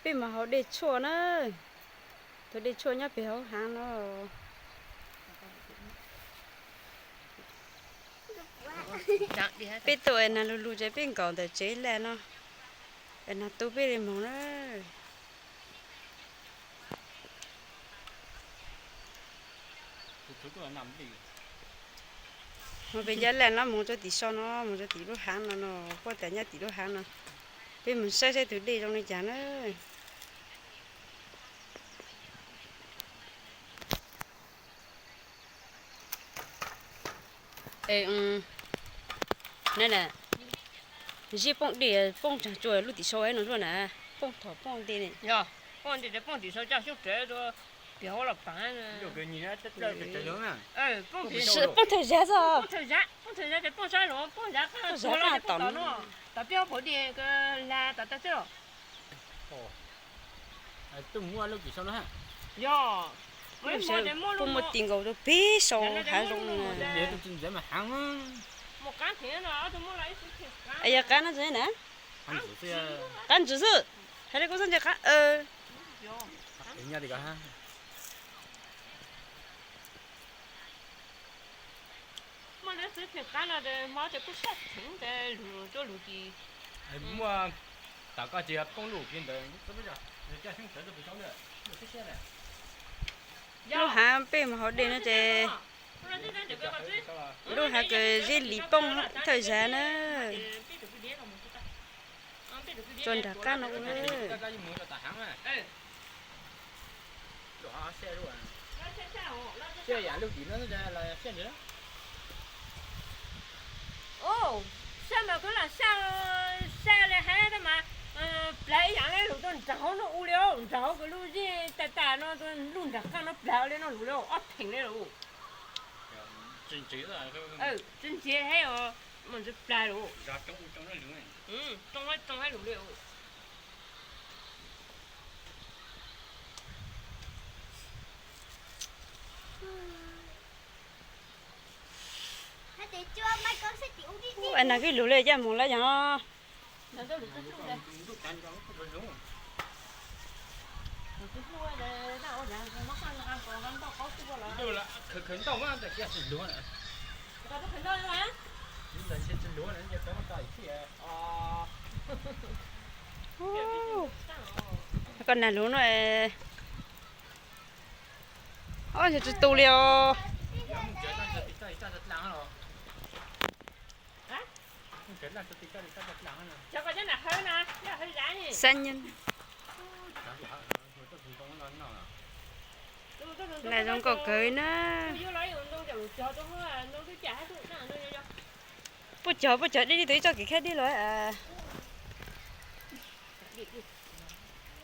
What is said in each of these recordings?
Peb mus haus dej tshuaj na. Tus dej tshuaj nyob pem hauv hav no. Peb tuaj es nag lug lug ces peb nkaum ntawm tsev laj no, es nag tu peb li moog na. Mus pem cov laj no mus rau tim sau no, mus rau tim lub hav no no, puab tas nyob tim lub hav no. Peb mus saib saib tus dej zoo li cas na. Zij poob dej poob tsaag tsua lub tim sau no zuaj na, poob thaum poob ntej ne. Poob tim sau coj xyoob rawv rua pem hauv los pav. Poob thawj zag xwb. Poob thawj zag, poob thawj zag, poob sab los poob zag qab tom no, tom peb hauv paus dej ko lag tom tag xwb. Puab muaj ti nkaus rau pem sau hav zoov no. Yog qab no na, qab ntsis xwb, hais li kuv xav ntsia qab. Muaj lub xwb theem qab no, hmo ces kuj saj theev ntawd lug tuaj lug ci. Muaj tas koj tsis poob lub kiag ntawd. Lub hav peb mus haus dej no ces lub hav kws zeb lis poob thawj zag na. Tso nram qab no ua na. Saj mas kuv lam saj, saj li hab tab mas plav ib yaam le lug tuaj nraag hauv no ua li, nraag hauv kws lub zeb tas tas no, lub nraag qab no plav ua li no lug li, ob theem li lug. Tsi ntsev hab, mas ntsev plav lug. Tsoo hab tsoo hab lug li. Nag kib lug li, coj moog lawm yog. Koj nag lug no, ob yog tsi tu li os. Xab nyeej. Nag zoo nkauj kawg na. Puab cog, puab cog dib, ib tug ib txoj kev khaib dib los.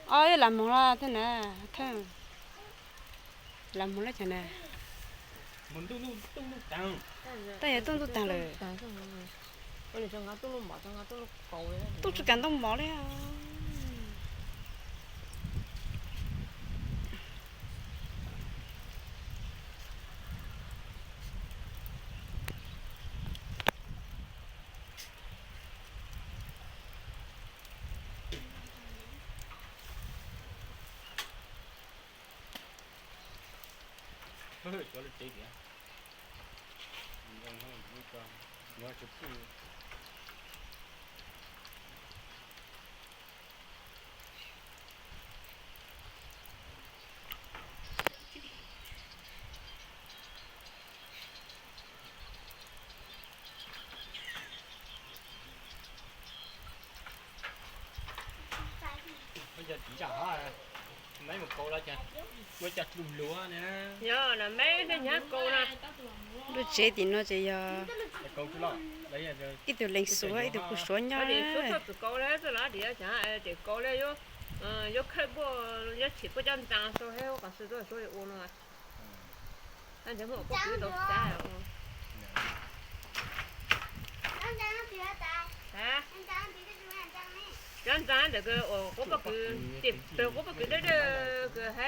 Ob, yog lam moog los thawj na, thawj. Lam moog lab chaw na. Tab yog tuaj ntuj taag lawm. Tuaj tsi kav ntuj mos li. Yog tiv zaj hov, meb mus kaus los cas, ua cas lug luav na. Yog na, meb hnyav kaus na. Lub tsev tim no ces yog ib tug leej Suav, ib tug kuj Suav nyob. Txhua txhua kaus li, txhua los tias, tias kaus li yuav, yuav khawb puaj, yuav tshem puaj cov ntxaa sau hab ua qos xwb tuaj Suav ua no. Cov ntxaa ntawm kws, quav pob kws, ces pawg quav pob kws dawb dawb kws hab.